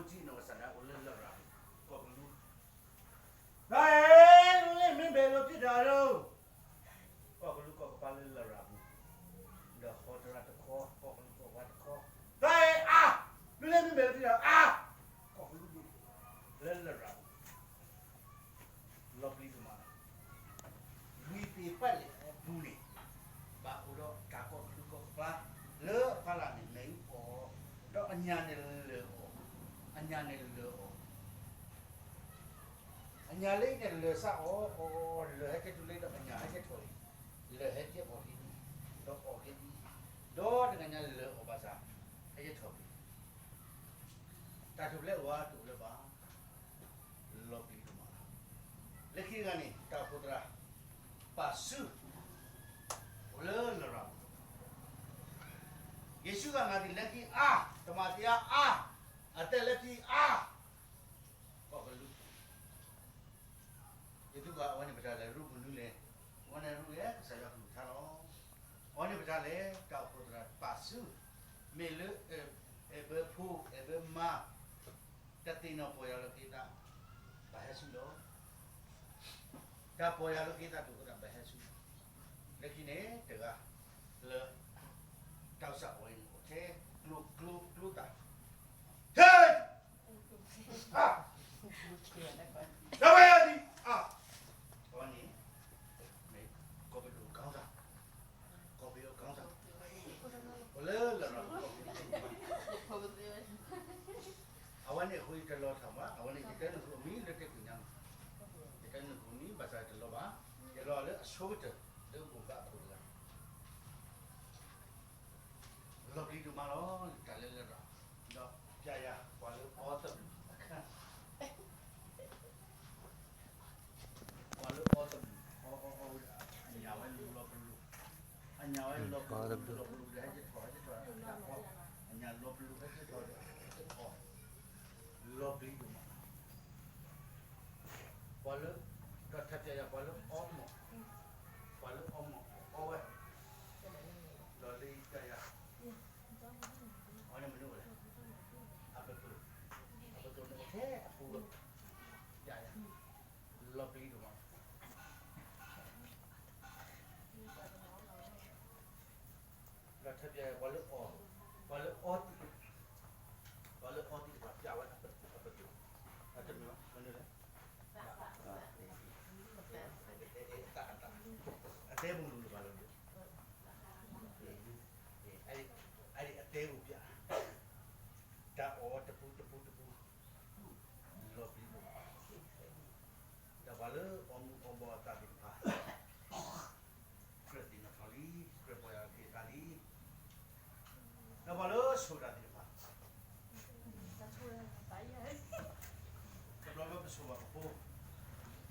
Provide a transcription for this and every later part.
ထံနီၢ်ကစၢ်ဒၣ်အိၣ်လၢလရာ်ပူၤ, ကီၢ်ကလူး, တၢ်အဲၣ်လၢမ့ၢ်ဘဲးလိာ်ပျံၤတၢ်ဒီး ကီၢ်ကလူးကီၢ်ကပၤလၢလရာ်ပူၤ, ဒီးဟီတရၣ်တခီ, ကီၢ်ကလူးကီၢ်ကပၤတခီ, တၢ်အဲၣ်အါ, လၢလၢမ့ၢ်ဘဲးလိာ်ပျံၤတၢ်အါ, ကီၢ်ကလူးဒူၣ်, လၢလရာ်ပူၤ လီၤပျံၤဒိၣ်မးလီၤ. ဝံၤသ့ၣ်ပှၢ်လဲၣ်အပူၤန့ၣ်, ဘၣ်အိၣ်ဒီးတၢ်ကီၢ်ကလူးကီၢ်ကပၤ, လၢအဖီလာ်န့ၣ် မ့ၣ်အူအီၣ်, ဒီးအညၣ်န့ၣ်လၢာ်အီၣ်, အညၣ်န့ၣ်လၢာ်အီၣ်, အညၣ်လၢအံၤန့ၣ်လၢာ်စ့ၢ်အီၤ, လၢာ်ဟဲကဲထီၣ်လံဒီးအညၣ်ဟဲကဲထီၣ်လံ, လၢာ်ဟဲကဲအီၣ်လံ, ဒီးအီၣ်ကဲလံ, ဒီးတဂၤညါလၢာ်အီၣ်ဘၣ်ဆၣ်, ဟဲကဲထီၣ်လံ, တၢ်ထူၣ်ဖျဲးအိၣ်ဧါတအိၣ်လၢၤဘၣ်. လီၤပျံၤဒိၣ်မးလီၤ. လၢခံတဂၤန့ၣ် တၢ်အိၣ်ဖှိၣ်သရၣ်, ပာ်စု, အိၣ်လၢလရာ်ပူၤ, ယ့ၣ်ၡူးဂၤမၤသံလၢခံအါ, တမၤသံအါအါ, အတဲလၢခံအါ, ကီၢ်ကလူး, ယသူကၤအဝဲန့ၣ်ပတၢ်လဲၤရူၢ်မနုၤလဲၣ်, အဝဲန့ၣ်ရူၢ်ဂ့ၤကစၢ်ယွၤကလုၢ်ကထါလီၤ. အဝဲန့ၣ်ပတၢ်လဲၤ တၢ်အိၣ်ဖှိၣ်သရၣ်ပာ်စု, မ့ၢ်လၢ အဲၣ်ဘၢဖိ အဲၣ်ဘၢမါ တသ့ၣ်နီၣ်ပီၢ်ယၢ်လီၤက့ၤသး, ဘၣ်ဟဲဆူလီၤ. တၢ်ပီၢ်ယၢ်လီၤက့ၤသးတအိၣ်သးဘၣ်ဟဲဆူ, လၢခံန့ၣ်တဂၤ, လၢ တၢ်ကစၢ်အီၤအံၤန့ၣ်အိၣ်ထဲကျိကျိကျိသၣ်, ဟဲ, အါ, တၢ်ဝဲယၤဒံး, အါ, အဝဲန့ၣ် မ့ၢ်ကီၢ်ပယိၤကီၢ်ဆၣ်, ကီၢ်ပယိၤကီၢ်ဆၣ်, အိၣ်လၢလရာ်ပူၤ, အဝဲန့ၣ်အဃိယတလီၤထၣ်ဘၣ်, အဝဲန့ၣ်ယတဲနုာ်ဃုာ်အမံၤလၢတဲပူၤညါန့ၣ်, ယတဲနုာ်ဃုာ်အမံၤဘၣ်ဆၣ်ယတလီၤဘၣ်, ယလီၤလၢအဆိကတၢၢ် လၢအိၣ်ဘၣ်အခိၣ်တဂၤ လီၤပျံၤဒိၣ်မးလီၤ, တၢ်လၢလရာ်, ဒီးပျဲယၤ ပှၤလၢအီသဘျုး, ပှၤလၢအီသဘျုး, အီအီအီဝဲဒၣ်, အညၣ်ဝဲလီၤပလိာ်, အညၣ်ဝဲလီၤပလိာ်, လီၤပလိာ်ဒီးဟဲက့ၤထီၣ်, ဟဲက့ၤထီၣ်, အညၣ်လီၤပလိာ်ဟဲက့ၤထီၣ်ဒီး, ဟဲက့ၤထီၣ်, လီၤပျံၤဒိၣ်မး ပှၤလၢ, ဒီးထါပျဲယၤ ပှၤလၢအီမီၢ်, ပှၤလၢအီမီၢ်အီဝဲ, ဒီးလၢယၤ, အီန့ၣ်မနုၤလဲၣ်, အပကျိၤ, အပကျိၤန့ၣ်အိၣ်ထဲအပူၤလီၤ, ယၤယၤ, လီၤပျံၤဒိၣ်မး ဒီးထါပျဲယၤ ပှၤလၢအီ, ပှၤလၢအီသံး, ပှၤလၢအီသံးတဖၣ်ပျဲဝဲအပကျိၤ, အတမ့ၢ်ဘၣ်မနုၤလဲၣ်, အတၢ်အတၢ်, အတဲမုၢ်လူၤတဖၣ်လီၤ, အအံၤအတဲပူၤပျဲ, တၢ်အီတပူၤတပူၤတပူၤ, လီၤပျံၤဒိၣ်မး, ဒီးပှၤလၢအီမူၤအီဘှီးအသးသ့ၣ်တဖၣ် ကြၢးသ့ၣ်နီၣ်ထီၣ်လံ, ကြၢးပီၢ်ယၢ်လီၤက့ၤအသးလံ, ဒီးပှၤလၢဆိၣ်တၢ်သ့ၣ်တဖၣ်, တဘျီဘျီပဆိၣ်ဘၣ်ပဖိ,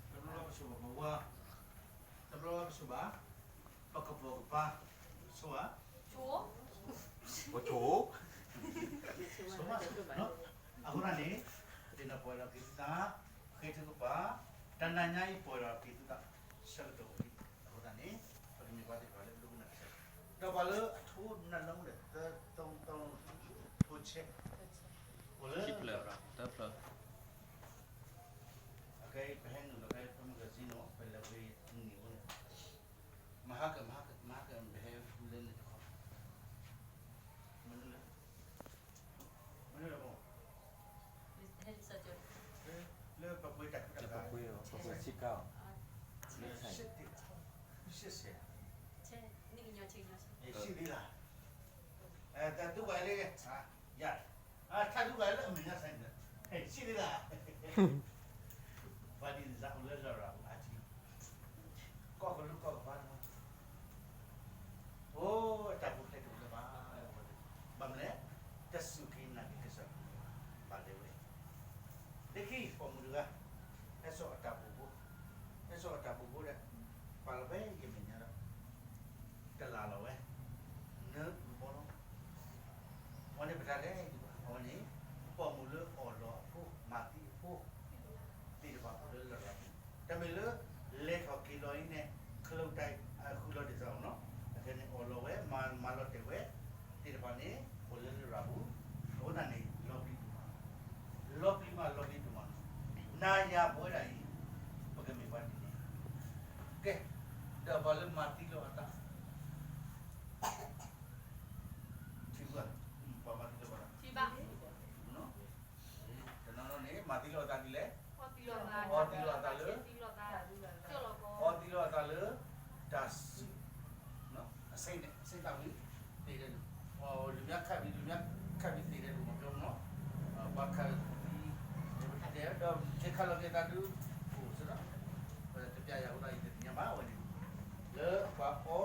တဘျီဘျီပဆိၣ်ဘၣ်ပဝၤ, တဘျီဘျီပဆိၣ်ဘၣ် ပကပိာ်ကပၤ, ဆိၣ်ဧါ, ဆိၣ်, ဆိၣ်, အဃိသတးန့ၣ်, သ့ၣ်နီၣ်ပီၢ်ယၢ်လီၤက့ၤသုသး, ဃ့ထုကဖၣ်, တနၤညါအံၤပီၢ်ယၢ်လီၤက့ၤသုသး, ဆၢကတီၢ်အိၣ်လံ, အဃိသတးန့ၣ်, ပကမ့ၢ်ပှၤသ့ၣ်တဖၣ်လၢအဒိကနၣ်ကစၢ်ယွၤ, ဒီးပှၤလၢအထိနၢ်လီၤမူဒီး သၢသီသီ, ထိဆဲး, အိၣ်လၢ, အခဲအံၤပဟဲနုာ်လီၤဖဲ ပမ့ၢ်ကစံနီၤ ပလဲၤဝဲနံၤအိၣ်န့ၣ်, မဟါက မဟါက မဟါက ပဟဲလၢန့ၣ်တခီ, မနုၤလဲၣ်, မနုၤလဲၣ်ဘၣ်, လၢပပှ့ၤတၢ်ကူတၢ်ကၤ, ပပှ့ၤဆံးကါ, လၢ, ရှံးသ့လၢ်, ရှံးသ့လၢ်, တၢ်တူၢ်ဘၣ်လၢ, ယၤ, ထါတူၢ်ဘၣ်လၢအမဲာ်ညါစဲးန့ၣ်, ရှံးသ့လၢ် ပှၤဒ်န့ၣ်စးအိၣ်လၢလရာ်ပူၤအါထံ, ကီၢ်ကလူးကီၢ်ကပၤလီၤ, အိၣ်, တၢ်ပူၤဖျဲးတအိၣ်လၢၤဘၣ်, ဘၣ်မနုၤလဲၣ်, တစူၢ်က့ၤနာ်က့ၤကစၢ်ယွၤ, ဘၣ်လဲၤဝဲ, လၢခံပိာ်မုၣ်တဂၤ, ဟဲစိာ်အတၢ်ပူၤဖိ, ဟဲစိာ်အတၢ်ပူၤဖိဒီး, ပာ်လီၤဖဲယမဲာ်ညါဒီး တလၢ်လီၤဝဲ, နၢအုၣ်ဘီလီၤ, အဝဲန့ၣ်ပတၢ်လဲၤဒံးဘၣ်, အဝဲန့ၣ်, ပိာ်မုၣ်လၢအီၣ်လီၤအဖိ, မၤသံအဖိ, သ့ၣ်တဖၣ်အိၣ်လၢလရာ်ပူၤ, တမ့ၢ်လၢ, လဲၤထီၣ်က့ၤလီၤအံၤန့ၣ်, ခလိာ်တၢ်, ဃုာ်လီၤဒ်သိးနီၤ, အခဲန့ၣ်အီၣ်လီၤဝဲ, မၤလီၤတဲာ်ဝဲ, သ့ၣ်တဖၣ်န့ၣ်, အိၣ်လၢလရာ်ပူၤ, အဃိသတးန့ၣ် လီၤပျံၤဒိၣ်မးလီၤ မၤသံလီၤအသးဒ်လဲၣ်, အီသံလီၤအသးလၢ, အီသံလီၤအသးလၢ, တၢ်စူၤ, အဆ့န့ၣ် အဆ့တၢ်ဝံၤသ့ၣ်ဒဲးဒိၣ်, လၢမ့ၢ်ခးဝံၤ လၢမ့ၢ်ခးဝံၤသ့ၣ်ဒဲးဒိၣ်မး ကမနီၤ, ပှၤခးဝံၤ, ဒီးခဲခါလီၤက့ၤသးဒုး, အိၣ်စ့ၢ်ဒီး, ပတပျဲယၤအဃိသတးအံၤတသ့ၣ်ညါဘၣ်ဝဲန့ၣ်, လၢပှၤအီ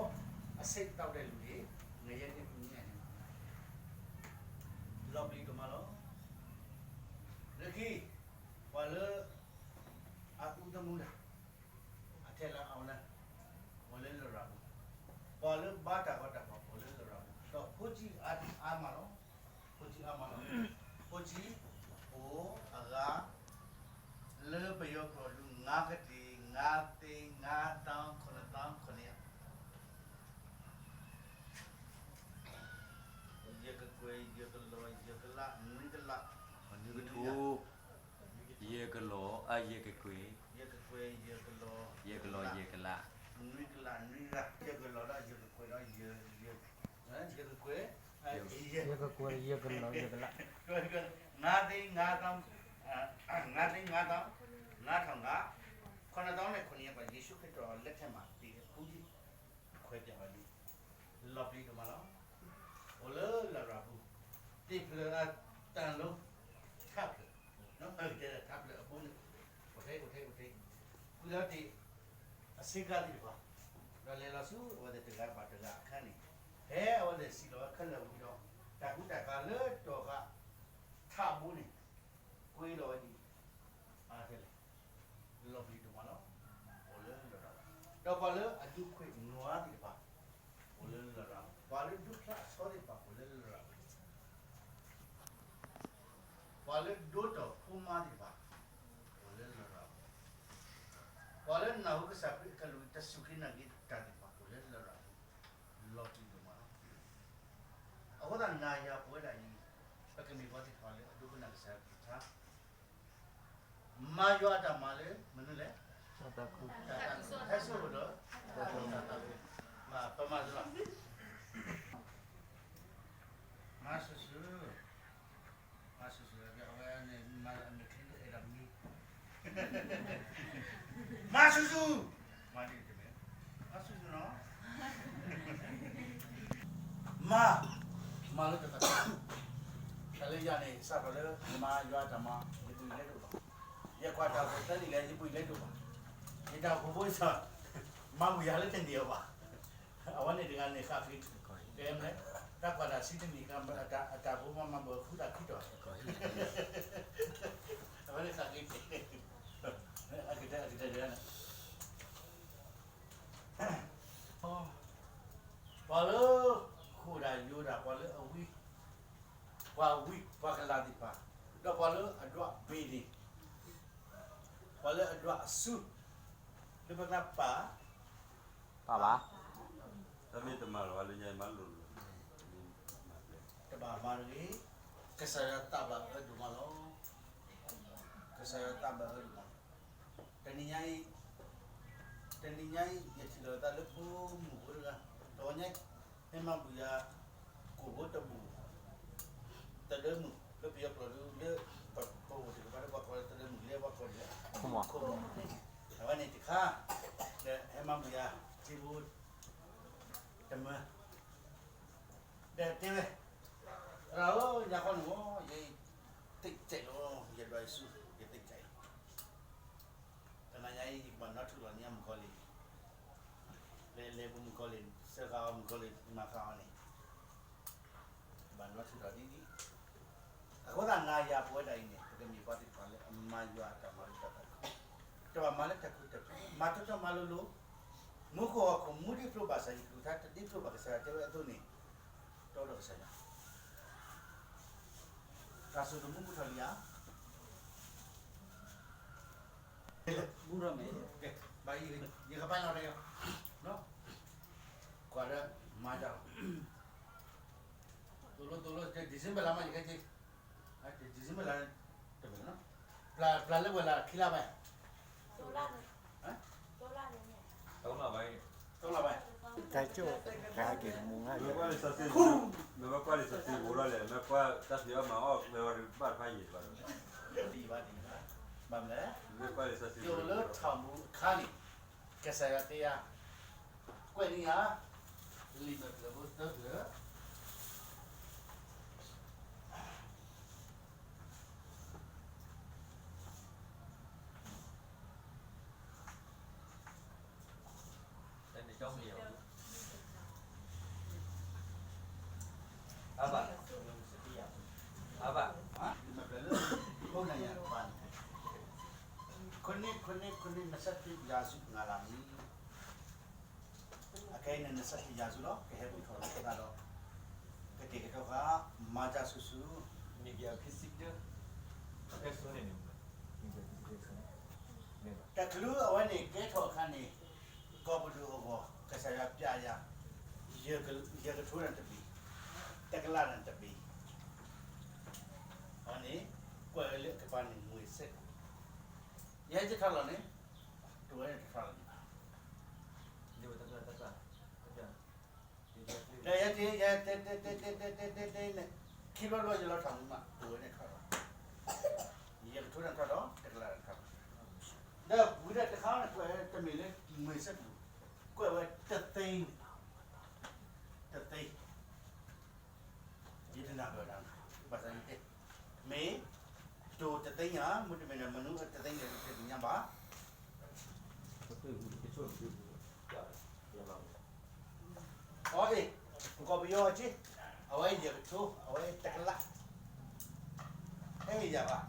အဆ့တၢ်ဝဲဒၣ်လံန့ၣ်, နယဲန့ၣ်ပမ့ၢ်န့ၣ်, လီၤပျံၤဒိၣ်မးလီၤ. လၢခံ, ပှၤလၢ, အအူသမူတၢ်, အထဲလၢအအိၣ်လၢ, အိၣ်လၢလရာ်ပူၤ, ပှၤလၢဘါတၢ်ဂီၤတၢ်ဖီၣ်အိၣ်လၢလရာ်ပူၤ, ဒီးဖိဆံးအါမးလီၤ, ဖိဆံးအါမးလီၤ, ဖိဆံး, အိၣ်အဂၤ, လၢပယီၤကျိာ်ဒုး ငါးကတၢၢ် ငါးသိန်း ငါးသောင်း ခုနစ်သောင်း ခုနစ်ရာ, ယကကွဲၢ် ယကလီၤ ယကလး နွံကလး, နွံကထိ, ယကလီၤ ယကကွဲၢ်, ယကကွဲၢ် ယကလီၤ, ယကလီၤ ယကလး, နွံကလး နွံကလး, ယကလီၤဒီး ယကကွဲၢ်ဒီး ယ, ယ, ယကကွဲၢ်, ယကကွဲၢ် ယကလီၤ ယကလး, ငါးသိန်း ငါးသောင်း, ငါးသိန်း ငါးသောင်း ငါးထောင် ငါး, ခုနစ်သောင်းနဲ့ ခုနစ်ရာ ယ့ၣ်ၡူးခရံာ်အလၢထဲမှာ သ့ၣ်အပူၤ ခွဲးပြာ်ဝဲလံ, လီၤပျံၤဒိၣ်မးလီၤ. အိၣ်လၢလရာ်ပူၤ, သ့ၣ်ဖျၢၣ်အတၢ်လိၤ, ထးဖျၢၣ်, ထးဖျၢၣ်အပူၤန့ၣ်, အိၣ်ထဲ အိၣ်ထဲ အိၣ်ထဲ, ကွံာ်လီၤတ့ၢ်, အဆ့ကၤသ့ၣ်တဖၣ်, ဒီးလဲၤလီၤဆူအဝဲသ့ၣ်တဂၤဘၣ်တဂၤအခါန့ၣ်, ဖဲအဝဲသ့ၣ်စံၣ်လီၤဝဲခဲလၢာ်ဝံၤဒီး, တၢ်ကူတၢ်ကၤလၢတီၤဃာ်, ထးဘိန့ၣ်, ကွံာ်လီၤဝဲဒ်အံၤ, အါထဲလဲၣ် လီၤပျံၤဒိၣ်မးလီၤ. အိၣ်လၢလရာ်, ဒီးပှၤလၢအဒူခွဲးနွါသ့ၣ်တဖၣ်, အိၣ်လၢလရာ်, ပှၤလၢဒူဖျါအဆီသ့ၣ်တဖၣ် အိၣ်လၢလရာ်, ပှၤလၢဒိတီၢ်ဖိမါသ့ၣ်တဖၣ်, အိၣ်လၢလရာ်, ပှၤလၢနၢ်ဟူကစၢ်ခရံာ်အကလုၢ် တစူၢ်က့ၤနာ်က့ၤတၢ်သ့ၣ်တဖၣ် အိၣ်လၢလရာ်, လီၤပျံၤဒိၣ်မးလီၤ. အဃိသတးနၤယၤပဝဲဒၣ်အံၤ, ပကမ့ၢ်ပှၤသ့ၣ်တဖၣ်လၢအဒိကနၣ်ကစၢ်ယွၤကလုၢ်ကထါ, မၤယွၤအတၢ်မၤလၢမနုၤလဲၣ်, ဟဲစိာ်ဒီး, ပမၤစၢၤလီၤ, မၤစၢၤစၢၤ, မၤစၢၤစၢၤ, အဝဲန့ၣ်မၤအမဲာ်ချံလၢအဲၣ်ဒိးမံ မၤဆူၣ်ဆူၣ်, မၤဒ်တမ့ၢ်, မၤဆူၣ်ဆူၣ်နီၤ, မၤ, မၤလၢတၢ်သး, တၢ်လၢယၤန့ၣ် စးထီၣ်လၢယမၤယွၤအတၢ်မၤ ယပူၤယလဲၤတအိၣ်ဘၣ်, ယကွၢ်တၢ်အိၣ်ဖှိၣ်သၢနံၣ်လံ ယပူၤယလဲၤတအိၣ်ဘၣ်, ယတၢ်အိၣ်ဖှိၣ်ဖိစၢ်, မၤဘူၣ်ယၤလၢတန့ၢ်အီၤဘၣ်, အဝဲန့ၣ်တဂၤန့ၣ်ဃၣ်ဃ့, တဲမ့ၢ်, တၢ်ကွၢ်တၢ်ဆံတနံၣ် အတၢ်အိၣ်ဖှိၣ်မၤမၤဘၢဃုတၢ်ခံတီၤ, အဝဲန့ၣ်ဃၣ်ဃ့, အကတၢၢ် အကတၢၢ်တဂၤန့ၣ် ပှၤလၢ, ဃိၣ်ဒၣ်ယိၤဒၣ် ပှၤလၢအဝံ, ပှၤဝံပှၤကလၤသ့ၣ်တဖၣ်, ဒီးပှၤလၢအဒွးဘ့ၣ်န့ၣ်, ပှၤလၢအဒွးအစု, လၢပကပာ်, ပာ်ဘၣ်, တမ့ၢ်တမၤလီၤဘၣ်လၢညါအံၤမၤလိာ်လိာ်, တဘၣ်မၤတဂ့ၤ, ကစၢ်ယွၤသးဘၣ်အၢဒိၣ်မးလီၤ. ကစၢ်ယွၤသးဘၣ်အၢဒိၣ်မးလီၤ. တနံၤညါအံၤ, တနံၤညါအံၤ ယထံၣ်လိာ်သးလၢဖိမုၣ်ဖိတဂၤ, တဂီၤညါအံၤ, မ့ၢ်မၤဘူၣ်ယၤ, ကိၣ်ဖိတဘူၣ်, သဒၢမုၣ် လၢပယီၤကျိာ်ဒုး လၢပအိၣ်တကပၤလၢပှၤကိးလၢသဒၢမုၣ် လၢပှၤကိးန့ၣ်လဲၣ်, ခိၣ်မီၣ်, အဝဲန့ၣ်တခါ, ဒီးဟဲမၤဘူၣ်ယၤ, စ့ဖိ, တမၢ ဒီးတဲဝဲ, သရၣ်ဧၢ, ညါခီန့ၣ်မ့ၢ် ယ, သ့ၣ်ကဲးလီၤ, ယဒွးယစု, ယသ့ၣ်ကဲးလီၤ. တနၤညါအံၤ ယကဘၣ်နီၣ်ထူလီၤန့ၢ်မုၣ်ကီၤလံၢ်, လဲၤလဲၤပမုၣ်ကီၤလံၢ်, စၢဃာ်အီၤမုၣ်ကီၤလံၢ် မၤဃာ်အီၤန့ၣ်, ဘၣ်နီၣ်ထူလီၤဒ်န့ၣ်, အဃိသတးနၤယၤပဝဲဒၣ်အံၤန့ၣ် ပကမ့ၢ်ပှၤသ့ၣ်တဖၣ်လၢအမၤယွၤအတၢ်မၤလၢတၢ်သးခု, တဘၣ်မၤလၢတၢ်ခိၣ်တၢ်ခု, မၤတီတီမၤလိၤလိၤ, မူခိၣ်ဟီၣ်ခိၣ်မူဒ်ဖျိဘၣ်ဆၣ် ယကလုၢ်ကထါတဒ်ဖျိဘၣ်ကစၢ်ယွၤတဲဝဲအသိးန့ၣ်, တီဒီးကစၢ်ယွၤ, တၢ်စိတၢ်ကမူမုၢ်ထီၣ်လံဧါ. ဘူးထီၣ်မ့ၢ်, ကဲ, ဘၣ်ယ, ယကပာ်လီၤတၢ်, ကွၢ်လၢမၤတၢ်လီၤ, သိၣ်လိသိၣ်လိ, December လါမး ယကဲက့, December လါ, တမ့ၢ်, ပျၢ်လၢဝဲလၢခံလါဘၣ်, တၢ်ကၠိၣ်, တၢ်က့ၤမူငါ, မ့ၢ်ကွၢ်လံာ်စီဆှံ, မ့ၢ်ကွၢ်လံာ်စီဆှံဘူးထီၣ်လဲၣ်, မ့ၢ်ကွၢ်တၢ်ဖံးအီၣ်မၤအီၣ် မ့ၢ်ဝဲဘၣ်တဖၣ်ယံၤဘၣ်ဒီး, ဒ်ဘၣ်ဒ်ဘၣ် ဘၣ်မနုၤလဲၣ်, ယအိၣ်လၢထီၣ်မူအခါန့ၣ်, ကစၢ်ယွၤတဲယၤ, ကွဲးန့ၢ်ယၤ လံာ်မဲာ်ဖျၢၣ်ဖိသၢဖျၢၣ်, အဘၣ်, အဘၣ်, လံာ်မဲာ်ဖျၢၣ်လၢ ခိၣ်နၢ်ယၤတဖၣ်န့ၣ်, ခိၣ်နၢ်, ခိၣ်နၢ်, ခိၣ်နၢ်, နဆၢထၢၣ်ယၤဆူနၤလၢမံၤ, အခဲအံၤန့ၣ် နဆၢထၢၣ်ယၤဆူလီၤ, ကဟဲဘူၣ်ထီၣ်လၢသးဒီး ကတဲာ်ကတီၤဃာ် မၤတၢ်ဆူၣ်ဆူၣ်, တချုးအဝဲန့ၣ်ကဲထီၣ်အခါန့ၣ်, ကိးပဒိၣ်အဂီၢ် ကစၢ်ယွၤပျဲယၤ, ယကထိနၢ်တဘ့ၣ်, တကလးနၢ်တဘ့ၣ်, အဝဲန့ၣ် ကွဲးဝဲလၢအကပၤန့ၣ် ငွေစက္ကူ, ယဟဲက့ၤထီၣ်လီၤန့ၣ်, တဝဲန့ၣ်တထီၣ်လီၤန့ၣ်ဘၣ်. ဒီးယတဲ, ယတဲ, တဲ, တဲ, တဲ, တဲ, တဲ, တဲ, တဲ, တဲ, တဲ, ခံဘျီဘျီယလီၤထီၣ်မူမး တဝဲန့ၣ်ထီၣ်လီၤ, ယကထိနၢ်ထီၣ်ဒီး တကလးနၢ်ထီၣ်လီၤ. ဒီးဝံၤဒီးတခါန့ၣ် ကွဲးတမ့ၢ်လၢ ငွေစက္ကူ, ကွဲးဝဲတသ့န့ၣ်, တသ့ ယတနၢ်ပၢၢ်တၢ်, ဘၣ်ဆၣ်ယတဲ, မ့ၢ်တိၤတသ့ညါ, မ့တမ့ၢ်ဒီး မနုၤတသ့န့ၣ် တသ့ၣ်ညါဘၣ်. အီၤအ့ၣ်, ပကီၢ်ပယီၤက့, အဝဲယကထိ, အဝဲတကလး, ဟဲယၤဘၣ်,